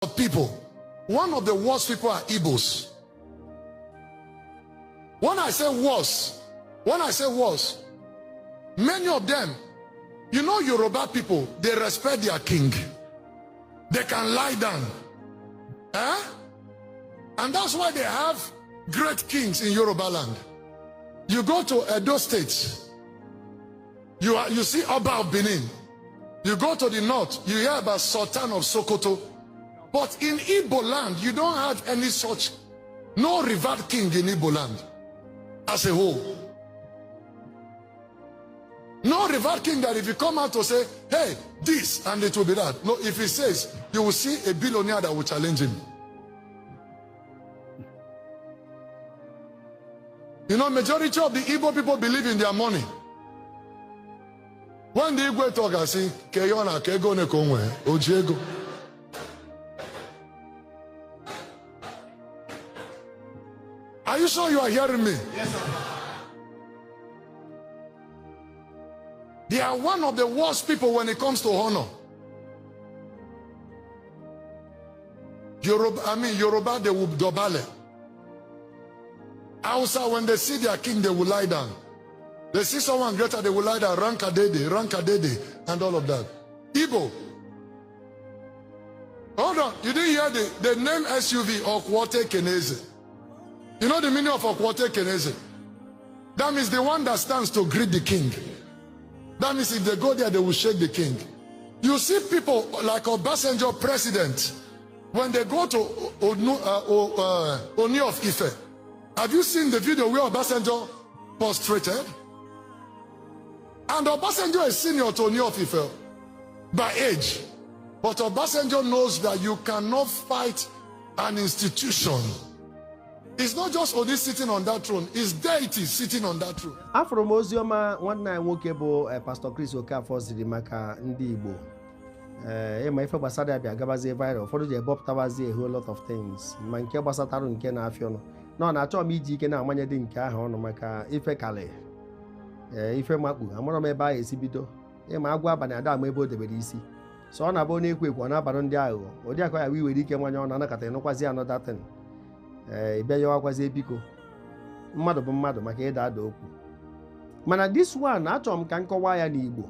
Of people, one of the worst people are Igbos. When I say worse, when I say worse, many of them, Yoruba people, they respect their king. They can lie down. Eh? And that's why they have great kings in Yoruba land. You go to Edo State, you see Oba of Benin. You go to the north, you hear about Sultan of Sokoto. But in Igbo land, you don't have any such, no revered king in Igbo land as a whole. No revered king that if you come out to say, "Hey, this," and it will be that. No, if he says, you will see a billionaire that will challenge him. Majority of the Igbo people believe in their money. When the Igwe talk, I say, "Keyona, kego ne konwe, ojiego." Are you sure you are hearing me? Yes, sir. They are one of the worst people when it comes to honor. Yoruba, I mean Yoruba, they will dobale. Hausa, when they see their king, they will lie down. They see someone greater, they will lie down, rankadede, rankadede, and all of that. Igbo. Hold on, you didn't hear the name SUV, Okwote Keneze. You know the meaning of Okwote Keneze? That means the one that stands to greet the king. That means if they go there, they will shake the king. You see people like Obasanjo president, when they go to Oni of Ife, have you seen the video where Obasanjo prostrated? And Obasanjo is senior to Oni of Ife by age. But Obasanjo knows that you cannot fight an institution. It's not just Oni sitting on that throne, it's deity sitting on that throne. Afụrụ m oziọma nwanne anyị nwoke bụ Pastor Chris Okafor ziri maka ndị Igbo. Ee, ịma ife gbasara ya bịa gabazie viral, ụfọdụ ji ebọpụtabazie a whole lot of things, ma nke gbasatarụ nke na-afịa ọnụ na ọ na-achọ m iji ike na-amanye dị nke ahụ ọnụ maka ife kalị ee ife makpu amụrọ m ebe ahụ esi bido. Ịma agwọ abalị ada ama ebe o debere isi, so ọ na-abụ na-ekwo ekwo, ọ na-abalụ ndị aghụghọ ụdị akọ ya wee were ike nwanye ọnụ anakọta ịnụkwazi another thing. Ee, ị bịa yọwakwazie biko, mmadụ bụ mmadụ maka ịda ada okwu. Mana this one, achọrọ m ka m kọwaa ya n'Igbo,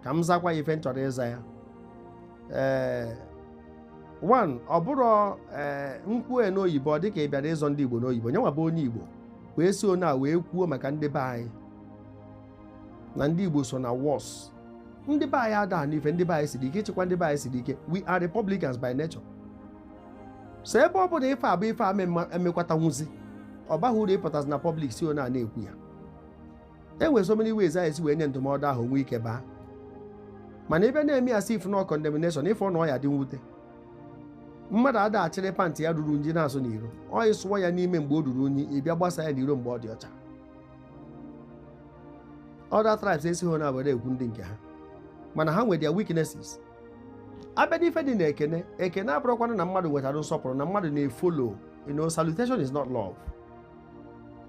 ka m zakwa ya ife m chọrọ ịza ya. Ee, one, ọ bụrụ ee nkwue n'oyibo, ọ dịka ị bịara ịzọ ndị Igbo n'oyibo. Nyenwa bụ onye Igbo wee si onye a wee kwuo maka ndị be anyị na ndị Igbo so na wars. Ndị be anyị ada n'ife, ndị be anyị siri ike ịchịkwa, ndị be anyị siri ike. We are Republicans by nature. So ebe ọ bụla ife abụ ife a emekwatanwuzi, ọ baghị uru ịpụtazi na public si onye a na-ekwu ya. E nwere so many ways anyị esi wee nye ndụmọdụ ahụ nwee ike baa, mana ebe na-eme ya si if no condemnation, ife ọ na ọ ya dị mwute. Mmadụ ada achịrị pantị ya ruru unyi na-asụ n'iro, ọ ịsụọ ya n'ime mgbe o ruru unyi, ị bịa gbasa ya n'iro mgbe ọ dị ọcha. Other tribes esighị na were ekwu ndị nke ha, mana ha nwere their weaknesses. Abịa n'ife dị na ekene, ekene abụrụkwana na mmadụ nwetara nsọpụrụ na mmadụ na-efollow. Salutation is not love.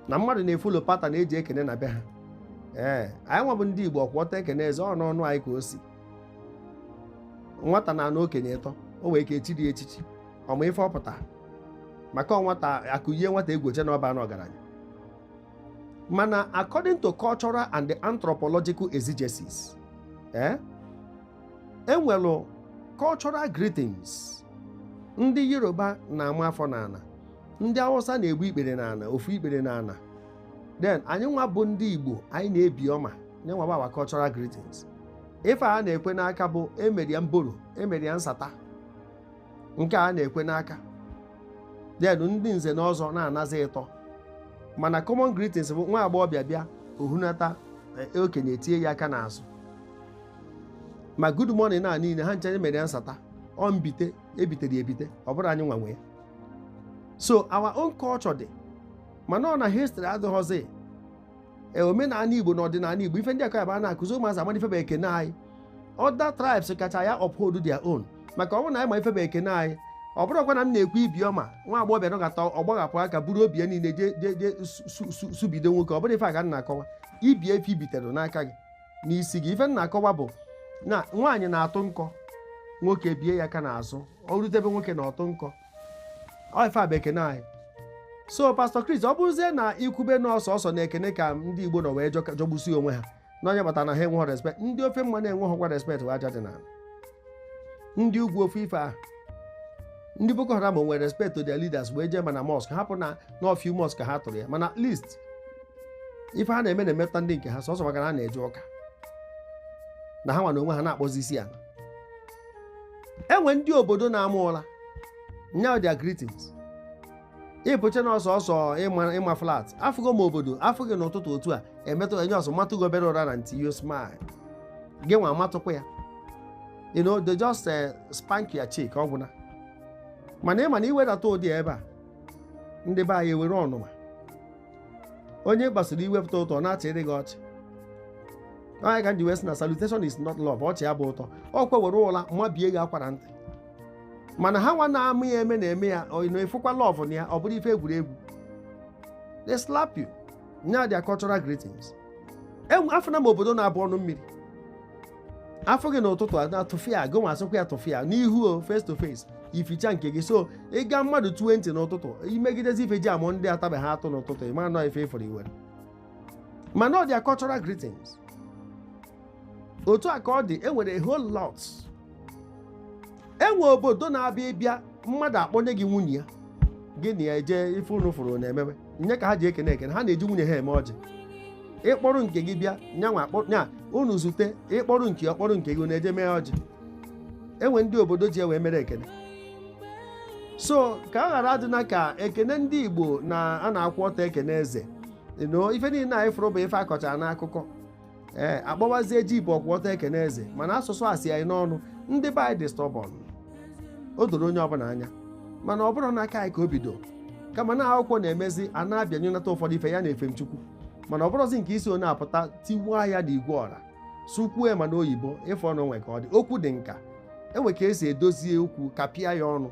Na mmadụ na-efollow pattern eji ekene na be ha. Ee, anyị nwa bụ ndị Igbo, ọkwọta ekene eze ọ n'ọnụ anyị ka o si. Nwata na-anụ okenye ịtọ, o nwere ike echiri echichi ọma ife ọ pụtara maka ọ nwata akụyie nwata egwu oche na ọba na ọgaranya. Mana according to cultural and the anthropological exigencies, enwelu cultural greetings. Ndị Yoruba na-ama afọ n'ala, ndị Hausa na-egbu ikpere n'ala, ofu ikpere n'ala. Then anyị nwa bụ ndị Igbo, anyị na-ebi ọma nye nwa bụ our cultural greetings. Ife a na-ekwe n'aka bụ emeri ya mboro, emeri ya nsata, nke a na-ekwe n'aka. Then ndị nze na ọzọ na-anazi ịtọ. Mana common greetings bụ nwa agbọghọbịa bịa ohunata okenye etinye ya aka n'azụ. Ma good morning na niile ha nche mere ya nsata, ọ mbite ebitere ebite, ọ bụrụ anyị nwa nwee. So our own culture dị, mana ọ na history adịghọzi. Omenala Igbo na ọdịnala Igbo, ife ndị aka ya a na-akụzi ụmụazị amara ife bụ ekene anyị. Other tribes kacha ya uphold their own, maka ọ bụrụ na anyị ma ife bụ ekene anyị. Ọ bụrụkwa na m na-ekwu ibi ọma, nwa agbọghọbịa nọgata ọ gbahapụ aka buru obi ya niile jee jee jee subido nwoke, ọ bụrụ ife a ka m na-akọwa. Ibi efe ibitere n'aka gị n'isi gị, ife m na-akọwa bụ na nwaanyị na-atụ nkọ. Nwoke bie ya aka n'azụ, ọ rutebe nwoke na ọtụ nkọ. Ọ ife a bụ ekene anyị. So Pastor Chris, ọ bụrụzie na ikwube na ọsọsọ na ekene ka ndị Igbo nọ wee jọgbusi onwe ha n'onye kpatara na ha enweghị respect, ndị ofe mmanụ enweghịkwa respect wee aja dị n'ala. Ndị ugwu ofe ife ahụ, ndị Boko Haram nwere respect to their leaders wee jee mana mosque hapụ na n'ọfịu mosque ka ha tụrụ ya, mana at least ife ha na-eme na-emetụta ndị nke ha sọsọ maka na ha na-eje ụka na ha nwa na onwe ha na-akpọzi isi ala. Enwe ndị obodo na-ama ụra nya their greetings, ịpụcha na ọsọ ọsọ ịma flat. Afụgo m obodo afụghị n'ụtụtụ otu a emetụ enye ọsọ matụgo obere ụra na ntị, you smile, gị nwa amatụkwa ya, they just spank your cheek, ọ gwụna. Mana ịma na iwedata ụdị ebe a, ndị be anyị ewere ọnụma, onye kpasuru iwepụta ụtọ na-achịrị gị ọchị. Onye ka m ji wee sị na salutation is not love, ọchị ya bụ ụtọ, ọkwa were ụla mabie gị akwara ntị. Mana ha nwa na-amụ ya eme na-eme ya na efukwa love na ya, ọ bụrụ ife egwuregwu, they slap you. Nya their cultural greetings. Afụna m obodo na-abụ ọnụ mmiri, afọ gị n'ụtụtụ na tụfịa gị nwa asịkwa ya tụfịa n'ihu o, face to face, ificha nke gị. So ịga mmadụ 20 n'ụtụtụ, imegidezi ife ji amụ ndị atabeghị atụ n'ụtụtụ, ịma nọ ife ịfụrụ iwere. Mana ọ dị cultural greetings otu a ka ọ dị. Enwere a whole lot. Enwe obodo na-abịa ịbịa mmadụ akpọnye gị nwunye ya, gị na ya eje ife unu fụrụ na-emewe nye ka ha ji ekene ekene. Ha na-eji nwunye ha eme ọjị. Ịkpọrọ nke gị bịa nyanwa akpọ nya unu zute, ịkpọrọ nke ọkpọrọ nke gị, unu eje mee ọjị. Enwe ndị obodo ji ewe mere ekene. So ka a ghara adịna ka ekene ndị Igbo na a na-akwụ ọtọ ekene eze no ife niile anyị fụrụ bụ ife akọchara n'akụkọ. Ee, akpọwazie ji bụ ọkwụ ọtọ ekene eze, mana asụsụ a si anyị n'ọnụ. Ndị be anyị dị stubborn, o doro onye ọbụla anya, mana ọ bụrụ n'aka anyị ka o bido, kama na akwụkwọ na-emezi a na-abịanyụnata ụfọdụ ife ya na efemchukwu. Mana ọ bụrụzi nke isi onye apụta tiwaa ya n'igwe ọra sukwue, mana oyibo ịfụ ọnụ nwe ka ọ dị. Okwu dị nka, enwe ka esi edozie okwu ka pịa ya ọnụ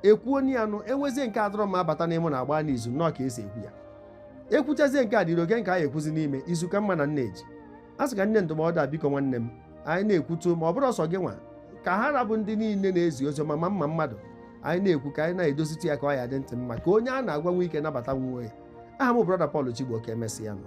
ekwuo ya nụ. Enwezie nke adọrọ ma abata n'ịmụ na agba n'izu nnọọ ka esi ekwu ya. Ekwuchazie nke a dịrị oge nke anyị ekwuzi n'ime izu ka mma na nna eji a sị ka nne ndụmọdụ a. Biko nwanne m, anyị na-ekwutu ma ọ bụrụ ọsọ gị nwa ka ha rabụ ndị niile na-ezi ozi ọma ma mma mmadụ anyị na-ekwu ka anyị na-edozite ya ka ọ ya dị ntị mma, ka onye a na-agwa nwe ike nabata nwuo ya. Aha m Brother Paul Chigbo, ka emesịa nụ.